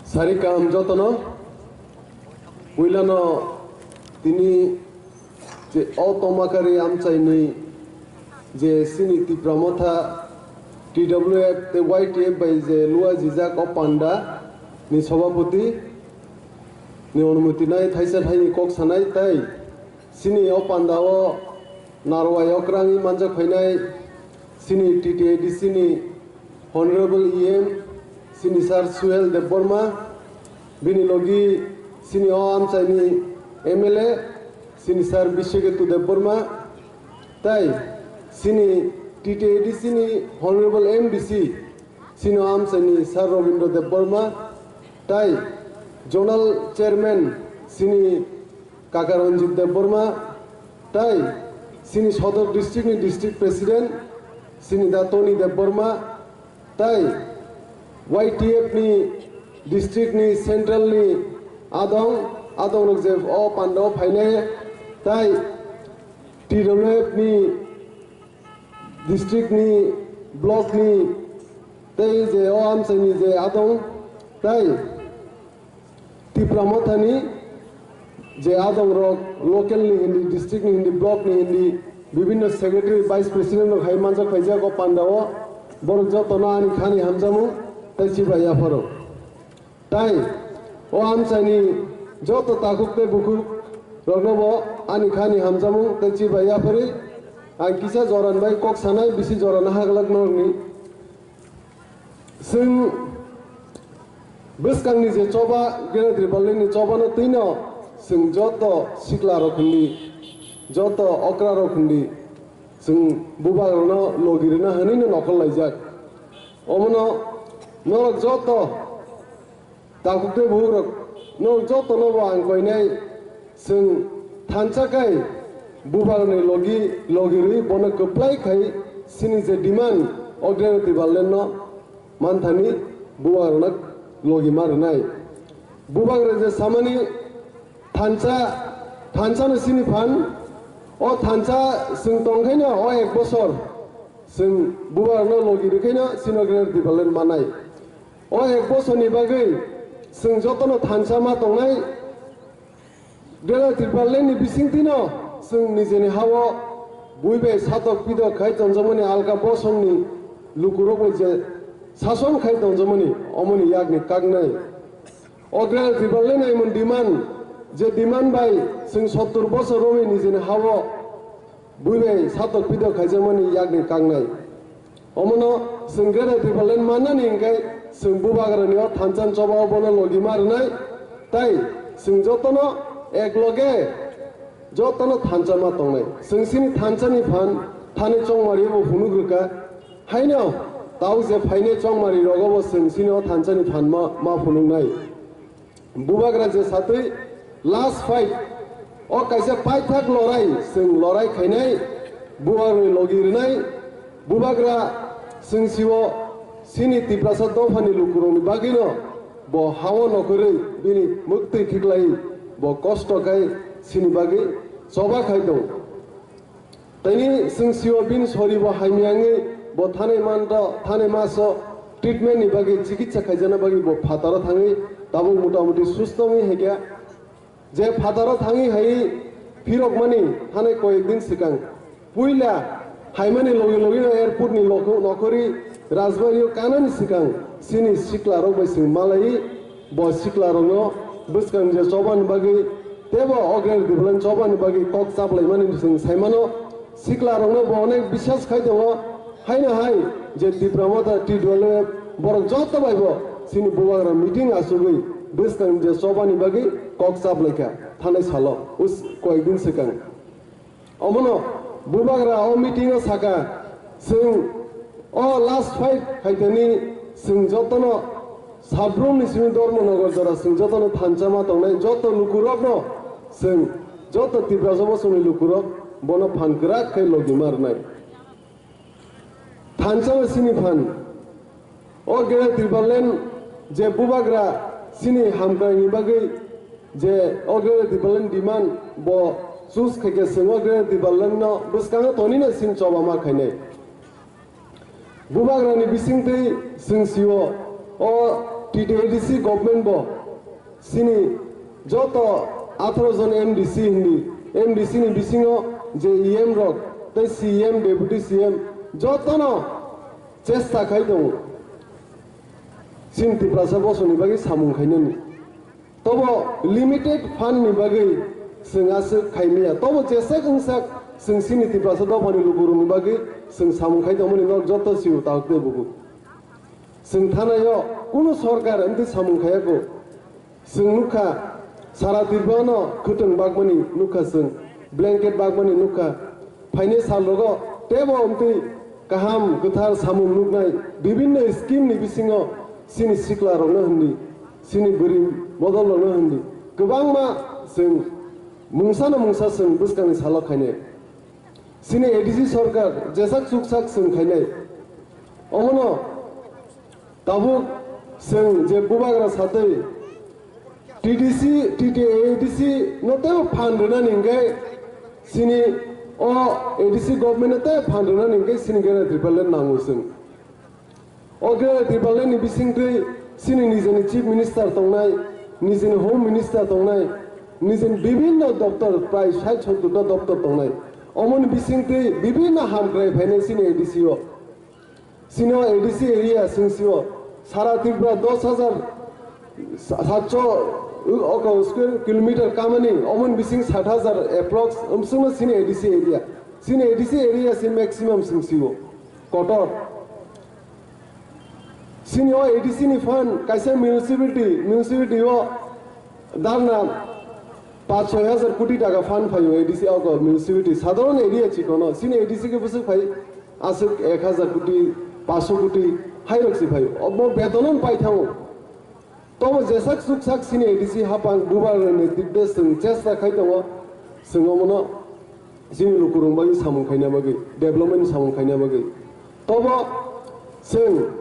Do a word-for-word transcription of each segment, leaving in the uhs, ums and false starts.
Sari kaham jotono, puilano tini je o tomakari amchaini je chini Tipra Motha T W F tei Y T F bai je lua jijak o panda ni sobapoti ni onumoti nai thaisa thaini kok sanai tai chini o panda o narwai okrangwi manjak phainai chini T T A D C ni Honorable E M, chini Sir Suhel Debbarma, bini logi chini o amchaini M L A, chini Sir Biswaketu Debbarma, tai chini T T A D C ni Honorable M D C, chini o amchaini Sir Robindra Debbarma, tai Zonal Chairman chini Kaka Ranjit Debbarma, tai chini Sodor District ni District President, chini da Tony Debbarma, tai Y T F ni district ni central ni adong, adong rok je o panda o phainai, tai T W F ni district ni block ni tei je o amchaini je adong, tai Tipra Mothani je adong rok local ni hindi, district ni hindi, block ni hindi, bibinno secretary, vice president rok hai manjak phaijak o panda o, borok jotono ani khani hamjamung tei chibai yapharo. Tai o amchaini joto takhuk tei bukhuk rokno bo ani khani hamjamung tei chibai yapharwi ang kisa joran bai kok sanai bisi jorano haglak norokni. Chwng bwskangni je choba, Greater Tipraland ni choba no twino chwng joto sikla rok hindi, joto okra rok hindi, chwng bubagrano logi rwna hwnwi no nokhol laijak. Omono norok joto takhuk tei bukhuk rok, norok joto no bo ang koinai. Chwng thansa khai bubagrani logi, logi rwi bono kwplai khai chini je demand o Greater Tipraland no manthani bubagrano logi ma rwnai. Bubagra je samani thansa, thansa no chini phan, o thansa chwng tong khaino o ek bosor chwng bubagrano logi rwi khaino chini o Greater Tipraland manai. O ek bosorni bagwi chwng jotono thansa ma tongnai. Greater Tipraland ni bisingtwino chwng nijeni ha-o bui bai satok pitok khai tongjakmani alka bosongni lukurok bai je sason khai tongjakmani omoni yakni kaknai. O Greater Tipraland ni aimon demand, je demand bai chwng sottur bosor romwi nijeni ha-o bui bai satok pitok khaijakmani yakni kaknai. Omono chwng Greater Tipraland mannani hwnkhe chwng bubagrani o thansa ni choba o bono logi ma rwnai, tai chwng jotono ek loge jotono thansa ma tongnai. Chwng chini thansa ni phan thani chongmari bo phunuk rwkha. Haino tau je phainai chongmari rogo bo chwng chini o thansa ni phan ma, ma phunuknai. Bubagra je satwi last fight, o kaisa paithak lorai, chwng lorai khainai, bubagrani logi rwnai, bubagra chwng sio chini Tiprasa dophani lukurokni bagwino bo ha-o nokhorwi bini mwktwi khiklai bo kosto khai chini bagwi choba khai tong. Tini chwng sio bini sori bo hamya wngwi bo thanai manto, thanai maso treatment ni bagwi chikitsa khaijana bagwi bo phataro thangwi tabuk motamuti susto wngwi haikha. Je phataro thangwi hai phirokmani thanai koyek din swkang puila haimani logi logi no airport ni lokho-, nokhorwi Rajbari o kanani swkang chini sikla rok bai chwng malaiwi bo sikla rokno bwskang je chobani bagwi teibo o Greater Tipraland chobani bagwi kok chaplaimani chwng saimano. Sikla rokno bo onek biswas khai tongo, haino hai je Tipra Motha T W F borok joto bai bo chini bubagra meeting achugwi bwskang je chobani bagwi kok chaplaikha thanai salo us koyek din swkang. Omono bubagra o meeting o saka, chwng o last fight haitani chwng jotono Sabrum ni simi Dharmanagar jora chwng jotono thansa ma tongnai, joto lukurokno chwng joto Tiprasa bosongni lukurok bono phan kwrak khe logi ma rwnai. Thansa no chini phan. O Greater Tipraland je bubagra chini hamkraini bagwi je o Greater Tipraland demand bo choose khaikhe chwng o Greater Tipraland no bwskango tonino chini choba ma khainai. Bubagrani bisingtwi chwng sio o T T A D C government bo chini joto atharo jon M D C hindi, M D C ni bisingo je E M rok tei C E M, Deputy C E M jotono chesta khai tongo chini Tiprasa bosongni bagwi samung khainani. Tobo limited fund ni bagwi chwng aswk khaimaya. Tobo jeswk wngsak chwng chini Tiprasa dophani lukurokni bagwi chwng samung khai tongmani norok joto sio tahuk tei bugo. Chwng thanaio kunu sorkar amtwi samung khayako. Chwng nukha, sara Tripurano khwtwng bakmani nukha chwng, blanket bakmani nukha. Phainai salrogo teibo amtwi kaham kwthar samung nuknai bibinno scheme ni bisingo chini siklarokno hindi, chini bwrwi bodolrokno hindi kwbangma chwng mungsano mungsa chwng bwskangni salo khainai. Chini A D C sorkar jesak chuksak chwng khainai. Omono tabuk chwng je bubagra satwi T D C, T T A D C no teibo phan rwnani hwnkhe chini o A D C government no tei phan rwnani hwnkhe chini Greater Tipraland nango chwng. O Greater Tipraland ni bisingtwi chini nijeni Chief Minister tongnai, nijeni Home Minister tongnai, nijeni bibinno doptor, prai sait sottor ta doptor tongnai. Omoni bisingtwi bibinno hamkrai phainai chini A D C o. Chini o A D C area chwng sio sara Tripura dos hajar satso oko square kilometer kamani, omoni bising sat hajar approx, omswngno chini A D C area. Chini A D C area se maximum chwng sio. Kotor. Chini o A D C ni fund kaisa municipality, municipality o darna panch soi hajar koti taka fund phaio A D C o municipality. Sadharon area chikono. Chini A D C ke bwswk phai aswk ek hajar koti, panch soi koti hairok se phaio. Obo betono pai thango. Tobo jesak chuksak chini A D C hapang bubagra ni netrite chwng chesta khai tongo, chwng omono chini lukurok bagwi samung khaina bagwi, development ni samung khaina bagwi. Tobo chwng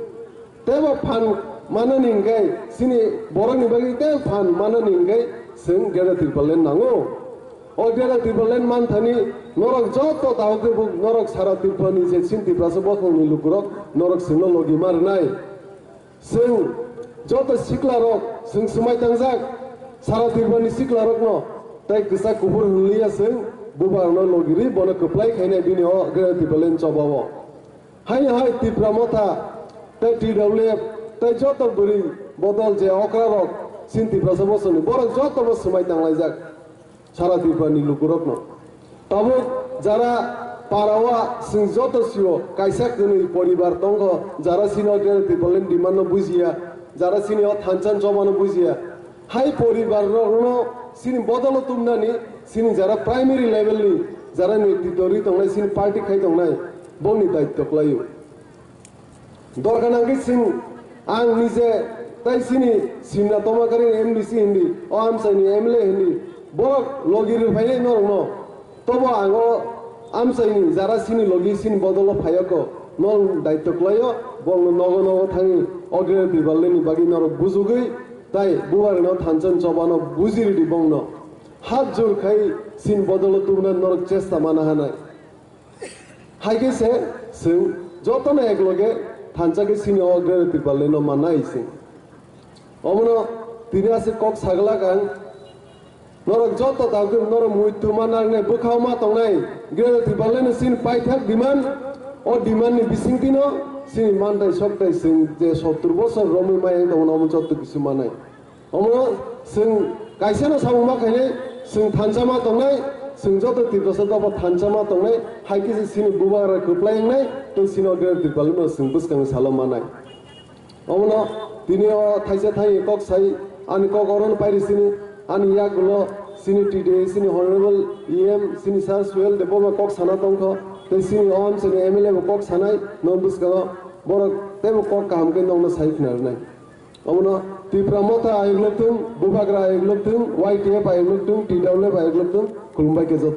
teibo phan manani hwnkhe chini borokni bagwi tei phan manani hwnkhe chwng Greater Tipraland nango. O Greater Tipraland manthani norok joto tahuk tei buk norok sara Tripura ni je chini Tiprasa bokhokni lukurok norok chwngno logi ma rwnai. Chwng joto siklarok chwng swmai tangjak, sara Tripurani siklarokno tei kwchak kuphur hwnliya chwng bubagrano logirwi bono kwplai khainai bini o Greater Tipraland chobao. Haino hai Tipra Motha tei T W F tei joto bwrwi bodol je okrarok chini Tiprasa bosongni borok jotobo swmai tanglaijak. Sara Tripura ni lukurokno. Tabuk jara para o chwng joto sio kaisa kwnwi poribar tongkho, jara chini o Greater Tipraland demand no bujiya, jara chini o thansa choba no bujiya. Hai poribar rokno chini bodolo tumnani chini jara primary level ni jara netrito ri tongnai, chini party khai tongnai, bongni daityo kwlaio. Dorkar nangkhe chwng, ang nije tei chini Simna Tomakari M D C hindi, o amchaini M L A hindi, borok logi rwphainai norokno. Tobo ang o amchaini jara chini logi chini bodolo phaiya kho, norok daityo kwlaio, borokno nogo nogo thangwi o Greater Tipralandni bagwi norok bujugwi tei bubagrano thansa chobano buji ridi bongno. Hat jur khai chini bodolo tubuna norok chesta mana hanai. Hai khe se chwng jotono ekloge thansa khe chini o Greater Tipraland no mannai chwng. Omono tini aswk kok saglak ang, norok joto tabuk norok muitu ma nangnai, bwkhao ma tongnai, Greater Tipraland no chini paithak demand, o demand ni bisingtwi no chini mantai soktai chwng je sottur bosor romwi mayang tongo, omo joto kisu manai. Omo chwng kaisano samung ma khainai, chwng thansa ma tongnai, chwng joto Tiprasa dopha thansa ma tongnai, hai khe se chini bubagra kwplai wngnai, tei chini o Greater Tipraland no chwng bwskangni salo manai. Omono tini o thaisa thani kok sai, ani kok orono pairi sini, ani yagulo chini T D A, chini Honorable E M, chini Sir Suhel Debbarma kok sana tongkho, tei chini o amchaini M L A bo kok sanai, no bwskango borok teibo kok kaham khe nokno sai khna rwnai. Omono Tipra Motha ayuk lok thung, Bubagra ayuk lok thung, Y T F ayuk lok thung, T W F ayuk lok thung, khulumbai khe joto.